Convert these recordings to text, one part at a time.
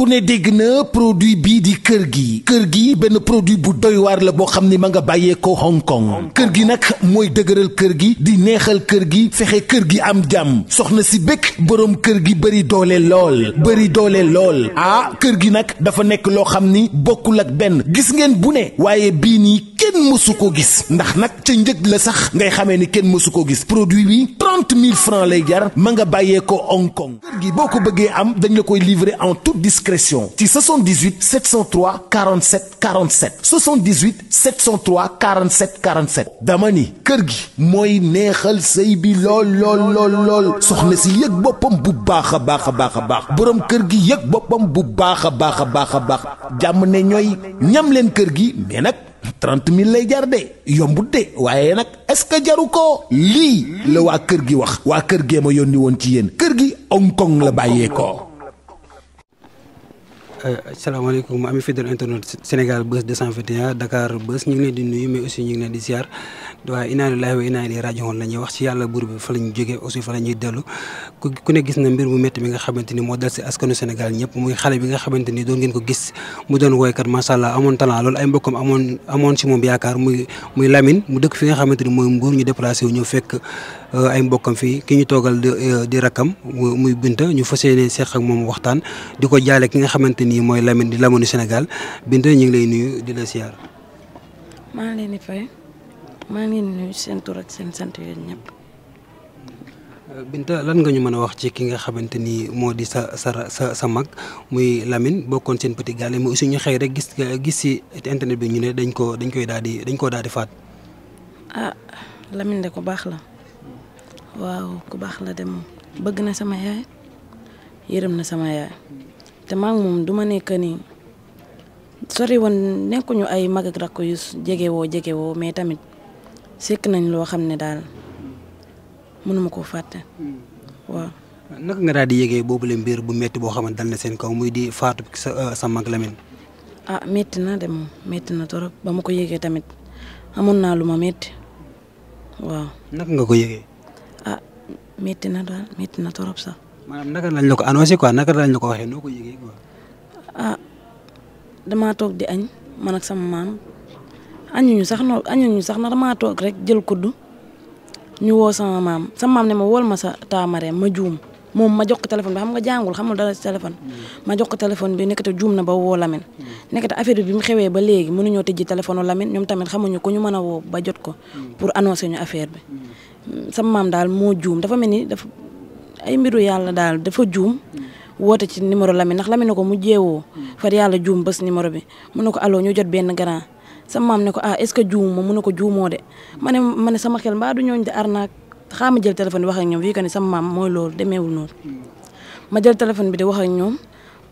ku ne dégg na produit bii di kër gi benn produit bu doy waar la boo xam ni ma nga bàyyee ko Hong Kong kër gi nag mooy dëgëral kër gi di neexal kër gi fexe kër gi am jàmm soxna si bëgg boroom kër gi bëri doole lool ah kër gi nag dafa nekk loo xam ni bokkul ak benn gis ngeen bu ne waaye bii nii kenn mësu ko gis ndax nag ca njëg la sax ngay xamee ni kenn mësu ko gis produit bi 30 000 francs lay jar ma nga bàyyee ko Hong Kong kër gi boo ko bëggee am dañ la koy livrer en toute discrétion ci 78 703 47 47 78 703 47 47 dama ni kër gi mooy neexal sëy bi lool soxna si yëg boppam bu baax a baax boroom kër gi yëg boppam bu baax a baax jàmm ne ñooy ñam leen kër gi mais nag 30 000 lay jar de yombut de waaye nag est-ce que jaru ko lii la waa kër gi wax waa kër gee ma yónni woon ci yéen kër gi Hong Kong la bàyyee ko. asalaamaaleykum ami fidèle internet Sénégal Buzz 221 Dakar Buzz ñu ngi leen di nuyu mais aussi ñu ngi leen di ziar waaye inna lillahi wa inna ilayhi raji'un la ñuy wax ci yàlla buur bi fa la ñu jógee aussi fa la ñuy dellu ku ne gis na mbir mu métti bi nga xamante ni moo dal si askanu Sénégal ñëpp muy xale bi nga xamante ni doon ngeen ko gis mu doon woykat macha allah amoon talent loolu ay mbokkam amoon si moom yaakaar muy Lamine mu dëkk fi nga xamante ni mooy Mbour ñu déplacé wu ñëw fekk ay mbokkam fii ki ñu toogal di rakkam muy Binta ñu fas yéene seq ak moom waxtaan di ko jaale ki nga xamante ni mooy Lamine di Lamine Sénégal Binta ñu ngi lay nuyu di la siyaar. maa ngi leen di fay maa ngi leen di nuyu seen tur ak seen sant yéen ñëpp. Binta lan nga ñu mën a wax ci ki nga xamante ni moo di sa mag muy Lamine bokkoon seen petit gàllé mais aussi ñu xëy rek gis si internet bi ñu ne dañ koo daal di faat. ah Lamine de ko baax la waaw ku baax la de moom bëgg na sama yaay yërëm na sama yaay te maa ngi moom du ma nekk nii sori woon nekkuñu ay mag ak rakk yu jegewoo mais tamit sekk nañ loo xam ne daal mënuma koo fàtte waaw. naka nga daal di yëgee boobu la mbir bu metti boo xamante dal na seen kaw muy di faatu sa mag Lamine. ah metti na de moom metti na torop ba ma ko yëgee tamit amoon naa lu ma metti waaw. naka nga ko yëgee. ah metti na daal metti na torop sax. maanaam naka lañ la ko annoncé quoi naka lañ la ko waxee noo ko yëgee quoi. ah damaa toog di añ man ak sama maam añuñu sax na damaa toog rek jël kuddu ñu woo sama maam ne ma wool ma sa taamareem ma juum moom ma jox ko téléphone bi xam nga jàngul xamul dara si téléphone. ma jox ko téléphone bi nekkate juum na ba woo Lamine. nekkate affaire bi mu xewee ba léegi mënuñoo tëjji téléphone Lamine ñoom tamit xamuñu ko ñu mën a woo ba jot ko pour annoncer ñu affaire bi sama maam daal moo juum dafa mel ni dafa ay mbiru yàlla daal dafa juum woote ci numéro Lamine ndax Lamine ko mu jeewoo far yàlla juum bés numéro bi mu ne ko allo ñu jot benn grand sama maam ne ko ah est-ce que juum mu ne ko juumoo de ma ne sama xel mbaa du ñooñ de arnaque xaama jël téléphone bi wax ak ñoom fii que ni sama maam mooy loolu demeewul noonu ma jël téléphone bi di wax ak ñoom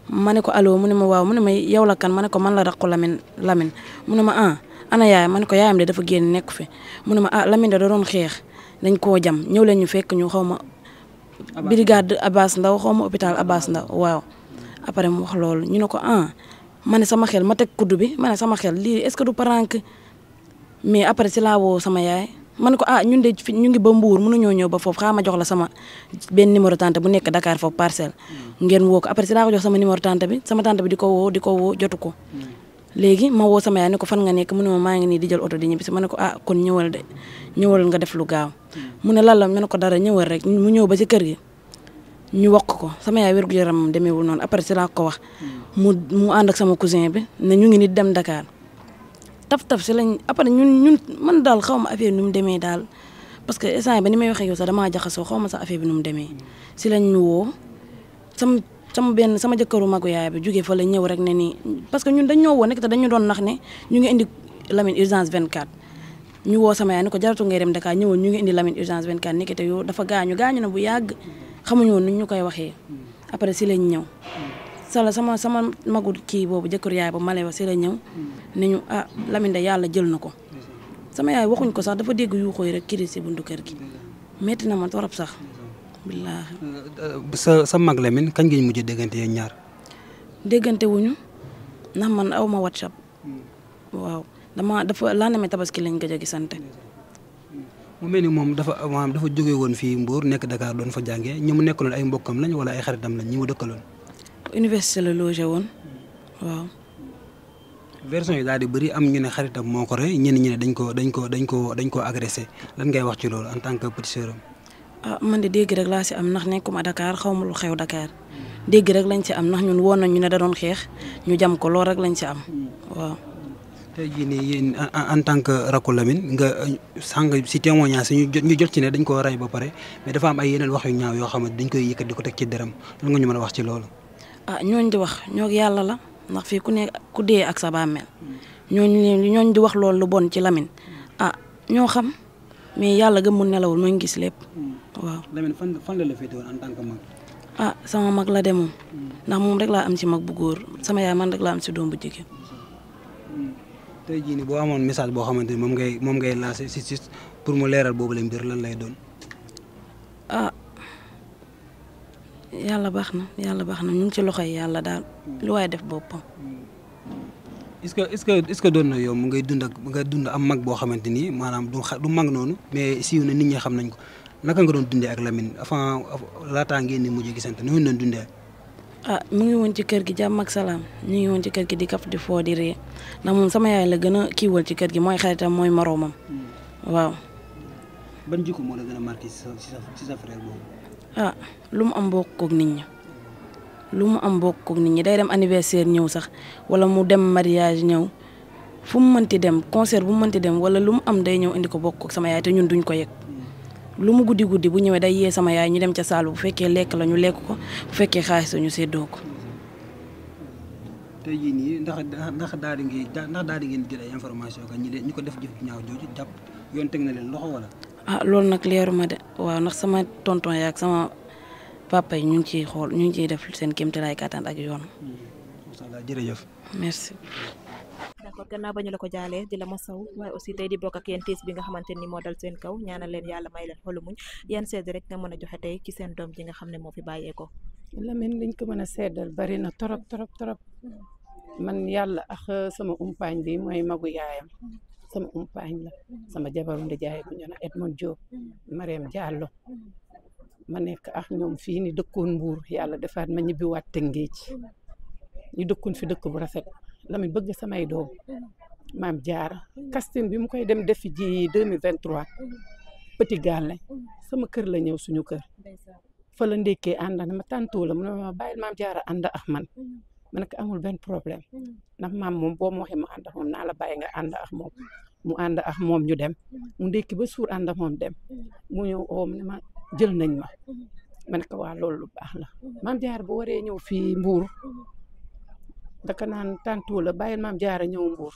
ma ne ko allo mu ne ma waaw mu ne ma yow la kan ma ne ko man la raqu Lamine mu ne ma ah ana yaay ma ne ko yaayam de dafa génn nekku fi mu ne ma ah Lamine da doon xeex dañ koo jam ñëw leen ñu fekk ñu xaw ma brigade Abbas Ndaw xaw ma hôpital Abbas Ndaw waaw après mu wax loolu ñu ne ko ah ma ne sama xel ma teg kuddu bi ma ne sama xel lii est-ce que du prank mais après si laa woo sama yaay ma ne ko ah ñun de ñu ngi ba Mbour mënuñoo ñëw ba foofu xaaral ma jox la sama benn numéro tante bu nekk Dakar foofu parcelle ngeen woo ko après si laa ko jox sama numéro tante bi sama tante bi di ko woo jotu ko léegi ma woo sama yaay ne ko fan nga nekk mu ne ma maa ngi nii di jël oto di ñibbi si ma ne ko ah kon ñëwal nga def lu gaaw mu ne lan la ma ne ko dara ñëwal rek mu ñëw ba ci kër gi ñu wax ko sama yaay wér gu yaram demeewul noonu après si laa ko wax mu ànd ak sama cousin bi ne ñu ngi nit dem Dakar taf si lañ après ñun man daal xaw ma affaire bi nu mu demee daal parce que instant ba ni may waxee yow sax damaa jaxasoo xaw ma sax affaire bi nu mu demee si lañ ñu woo sama jëkkëru magu yaay bi jógee fa la ñëw rek ne nii parce que ñun dañ ñoo woo nekk te dañu doon nax ne ñu ngi indi Lamine urgence 24 ñu woo sama yaay ne ko jaratu ngay dem Dakar ñëwoon ñu ngi indi Lamine urgence 24 nekk te yow dafa gaañu na bu yàgg xamuñu woon nu ñu koy waxee après si lañ ñëw sama magu kii boobu jëkkër yaay ba male wa si la ñëw ne ñu ah Lamine de yàlla jël na ko sama yaay waxuñ ko sax dafa dégg yuuxooy rek kiri si buntu kër gi metti na ma torop sax billaahi. sa mag Lamine kañ ngeen mujj déggante yéen ñaar. déggante wuñu ndax man aw ma WhatsApp waaw dafa laa nemee tabaski lañ gëj a gisante. mu mel ni moom dafa jóge woon fii Mbour nekk Dakar doon fa jàngee ñi mu nekkaloon ay mbokkam lañ wala ay xaritam lañ ñi mu dëkkaloon. université la logé woon waaw. version yi daal di bëri am ñu ne xaritam moo ko rey ñenn ñi ne dañ koo agressé lan ngay wax ci loolu en tant que petite sœur am. Man de dégg rek laa si am ndax nekkuma Dakar xaw ma lu xew Dakar dégg rek lañ si am ndax ñun woon nañ ñu ne da doon xeex ñu jam ko lool rek lañ si am waaw. tey jii nii yéen en tant que rakku Lamine nga sàng si témoignage ñu jot ci ne dañ koo rey ba pare mais dafa am ay yeneen wax yu ñaaw yoo xam ne dañ koy yëkkat di ko teg ci deram lan nga ñu mën a wax ci loolu. ñooñ di wax ñoo yàlla la ndax fii ku dee ak sa bàmmeel ñooñ di wax loolu lu bon ci Lamine ñoo xam mais yàlla gëmul nelawul moo ngi gis lépp waaw. Lamine fan la féete woon en tant que mag. sama mag la demoon ndax moom rek laa am ci mag bu góor sama yaay man rek laa am ci doom bu jigéen. tey jii nii boo amoon message boo xamante ni moom ngay lancé si pour mu leeral boobu la mbir lan lay doon. yàlla baax na ñu ngi ci loxoy yàlla daal lu waay def boppam. est-ce que doon na yow mu ngay dund am mag boo xamante ni maanaam du mag noonu mais siiw na nit ñi xam nañ ko naka nga doon dundee ak Lamine avant laataa ngeen di mujj gisante nu ñu doon dundee. mu ngi woon ci kër gi jàmm ak salaam ñu ngi woon ci kër gi di kaf di foo di ree ndax moom sama yaay la gën a kiiwal ci kër gi mooy xaritam mooy moroomam waaw. ban jikko moo la gën a marqué ci sa frère boobu. lu mu am bokk koog nit ñi day dem anniversaire ñëw sax wala mu dem mariage ñëw fu mu mënti dem concert bu mu mënti dem wala lu mu am day ñëw indi ko bokk koog sama yaay te ñun duñ ko yëg. lu mu guddi bu ñëwee day yee sama yaay ñu dem ca saal bu fekkee lekk la ñu lekk ko bu fekkee xaalis la ñu séddoo ko. tey jii nii ndax daal di ngeen jël ay information que ñu ko def jëf ñaaw jooju jàpp yoon teg na leen loxo wala. loolu nag leeruma de waaw ndax sama tonton yaak sama papa yi ñu ngi ciy xool ñu ngi ciy def seen kéemtalaay kàttan ak yoon. macha allah jërëjëf. merci. d'accord gannaaw ba ñu la ko jaalee di la masaw waaye aussi tey di bokk ak yéen tiis bi nga xamante ni moo dal seen kaw ñaanal leen yàlla may leen xolu muñ yan seede rek nga mën a joxe tey ci seen doom ji nga xam ne moo fi bàyyeekoo. Lamine liñ ko mën a seddal bari na torop man yàlla ak sama umpaañ bi mooy magu yaayam sama umpaañ la sama jabaru ndijaay bu ñu naan Edmond Diop Mariam Diallo ma nekk ak ñoom fii ni dëkkoon Mbuur yàlla defaat ma ñibbiwaat Tëngéej ñu dëkkoon fi dëkk bu rafet Lamine bëgg samay doom maam Jaara casting bi mu koy dem defi ji 2023 Petit Gallé sama kër la ñëw suñu kër fa la ndekkee ànd na ma tàntoo la mu ne ma bàyyil maam Jaara ànd ak man ma ne ko amul benn problème ndax maam moom boo ma waxee mu ànd ak moom naa la bàyyi nga ànd ak moom mu ànd ak moom ñu dem mu ndekki ba suur ànd ak moom dem mu ñëw oom ne ma jël nañ ma ne ko waa loolu lu baax la maam Jaara bu waree ñëw fii Mbuur daka naan tàntu la bàyyil maam Jaara ñëw Mbuur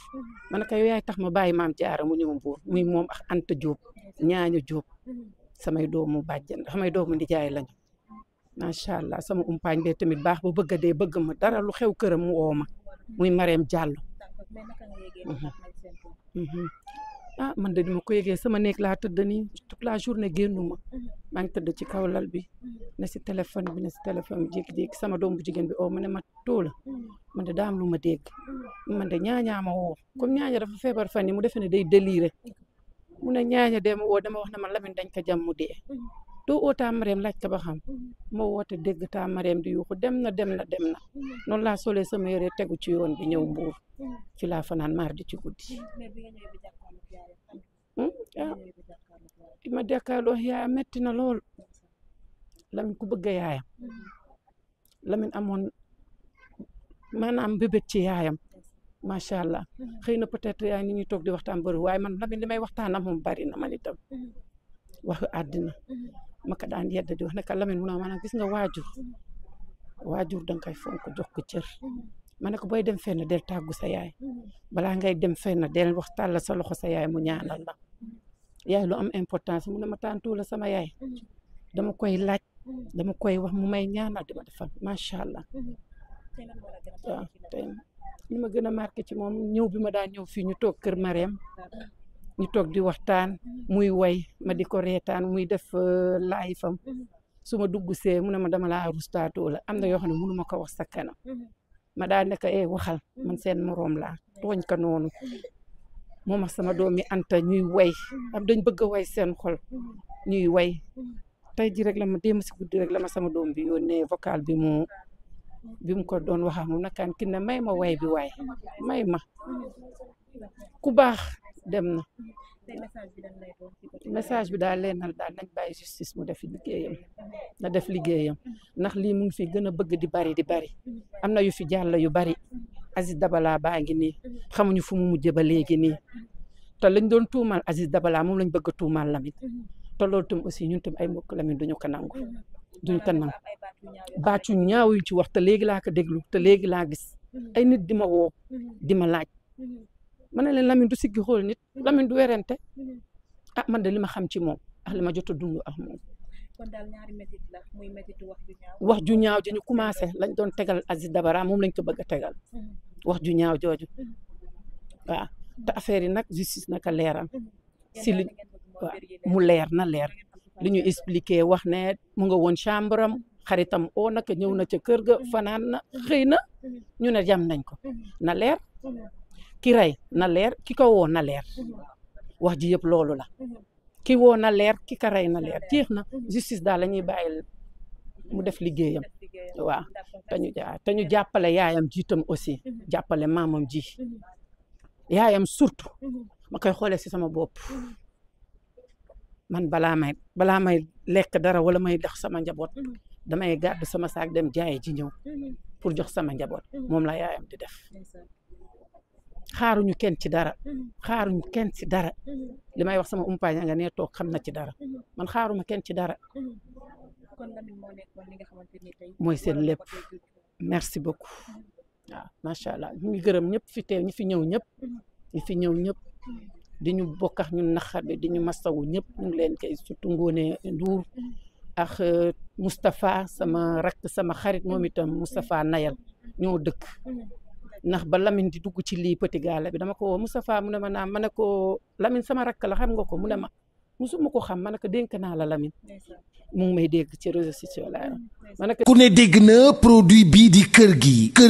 ma ne ko yow yaay tax ma bàyyi maam Jaara mu ñëw Mbuur muy moom ak Anta Diop ñaañu Diop samay doomu bàjjen samay doomu ndijaay lañu macha allah sama umpaañ bee tamit baax ba bëgg a dee bëgg ma dara lu xew këram mu woo ma muy Mariam Diallo. Man de dima ko yëgee sama néeg laa tëdd nii toute la journée génnuma maa ngi tëdd ci kaw lal bi ne si téléphone bi jékki-jékki sama doom bu jigéen bi oo ma ne ma tóola man de daam lu ma dégg man de ñaañaa ma woo comme ñaaña dafa feebar fan yi mu defe ne day déliré mu ne ñaaña dem woo dama wax ne ma Lamine dañ ko jam mu dee doo oo taa Mariam laaj ko ba xam moo woote dégg taa Mariam di yuuxu dem na noonu laa solee sama yére tegu ci yoon bi ñëw Mbuur ci laa fanaan mardi ci guddi ma jàkkaarloo yaayam metti na lool Lamine ku bëgg yaayam Lamine amoon maanaam bébét ci yaayam macha allah xëy na peut-être yaay ni ñuy toog di waxtaan bëri waaye man Lamine li may waxtaan ak moom bari na man itam waxu àddina ma ko daan yedd di wax ne ka Lamine mu ne maanaam gis nga waajur danga koy fonk jox ko cër ma ne ko booy dem fenn del tàggu sa yaay balaa ngay dem fenn del waxtaan la sa loxo sa yaay mu ñaanal la yaay lu am importance mu ne ma tàntu la sama yaay dama koy laaj dama koy wax mu may ñaanal di ma defal macha allah waaw tey li ma gën a marqué ci moom ñëw bi ma daan ñëw fii ñu toog kër Mariam ñu toog di waxtaan muy way ma di ko reetaan muy def laay fam su ma dugg see mu ne ma dama laa rustaatoo la am na yoo xam ne mënu ma ko wax sa kanam ma daa nekk waxal man seen moroom laa tooñ ko noonu moom ak sama doom yi Anta ñuy way am dañ bëgg a way seen xol ñuy way tey ji rek la ma démb si guddi rek la ma sama doom bi yónnee vocal bi bi mu ko doon wax mu nakaan ki ne may ma way bi waay may ma ku baax dem na. message bi daal leenal daal nañ bàyyi justice mu def liggéeyam na def liggéeyam ndax lii mu ngi fi gën a bëgg di bari am na yu fi jàll yu bari Aziz Dabala baa ngi nii xamuñu fu mu mujjee ba léegi nii te lañ doon tuumaal Aziz Dabala moom lañ bëgg a tuumaal Lamine te loolu tam aussi ñun tam ay mbokk Lamine duñu ko nangu baatu ñaaw yu ci wax te léegi laa ko déglu te léegi laa gis ay nit di ma woo di ma laaj ma ne leen Lamine du siggi xool nit Lamine du werante ah man de li ma xam ci moom ak li ma jot a dund ak moom. kon daal ñaari métit la muy métitu wax ju ñaaw ji ñu commencé lañ doon tegal Aziz Dabala moom lañ ko bëgg a tegal wax ju ñaaw jooju waaw te affaire yi nag justice naka leeral si li waaw mu leer na leer li ñu expliqué wax ne mu nga woon chambre am xaritam oo naka ñëw na ca kër ga fanaan na xëy na ñu ne jam nañ ko na leer ki rey na leer ki ko woo na leer wax ji yëpp loolu la ki woo na leer ki ka rey na leer jeex na justice daal la ñuy bàyyi mu def liggéeyam waaw te ñu jàppale yaayam jiitam aussi jàppale maamam ji yaayam surtout ma koy xoolee si sama bopp man balaa may lekk dara wala may dox sama njaboot damay gàddu sama saak dem jaaye ji ñëw pour jox sama njaboot moom la yaayam di def xaaruñu kenn ci dara li may wax sama umpaañ nga ne toog xam na ci dara man xaaruma kenn ci dara mooy seen lépp merci beaucoup waaw macha allah ñu ngi gërëm ñëpp fi teew ñi fi ñëw ñëpp di ñu bokk ak ñun naxar bi di ñu masawu ñëpp ñu ngi leen koy surtout Ngoné Ndour ak Moustapha sama rakk sama xarit moom itam Moustapha Nayal ñoo dëkk ndax ba Lamine di dugg ci lii Petit Gallé bi dama ko woo Moustapha mu ne ma naam ma ne ko Lamine sama rakk la xam nga ko mu ne ma musuma ko xam ma ne ko dénk naa la Lamine mu ngi may dégg ci réseaux sociaux la ku ne dégg na produit bii di kër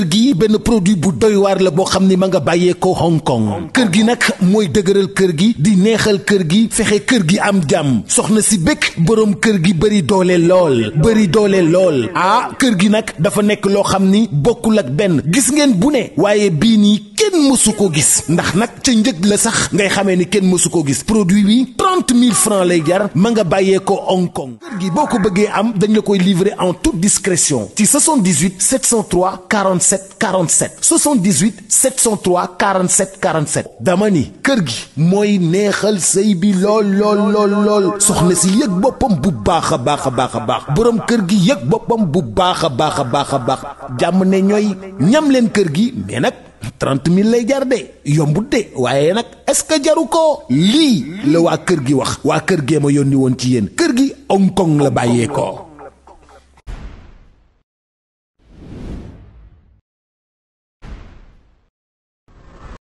gi benn produit bu doy waar la boo xam ni ma nga bàyyee ko Hong Kong kër gi nag mooy dëgëral kër gi di neexal kër gi fexe kër gi am jàmm soxna si bëgg boroom kër gi bëri doole lool ah kër gi nag dafa nekk loo xam ni bokkul ak benn gis ngeen bu ne waaye bii nii kenn mësu ko gis ndax nag ca njëg la sax ngay xamee ni kenn mësu ko gis produit bi 30 000 francs lay jar ma nga bàyyee ko Hong Kong kër gi boo ko bëggee am dañ la koy livrer en toute discrétion ci 78 703 47 47 78 703 47 47 dama ni kër gi mooy neexal sëy bi lool soxna si yëg boppam bu baax a baax borom kër gi yëg boppam bu baax a baax jàmm ne ñooy ñam leen kër gi mais nag 30 000 lay jar de yombut de waaye nag est-ce que jaru ko lii la waa kër gi wax waa kër gee ma yónni woon ci yéen kër gi Hong Kong la bàyyee ko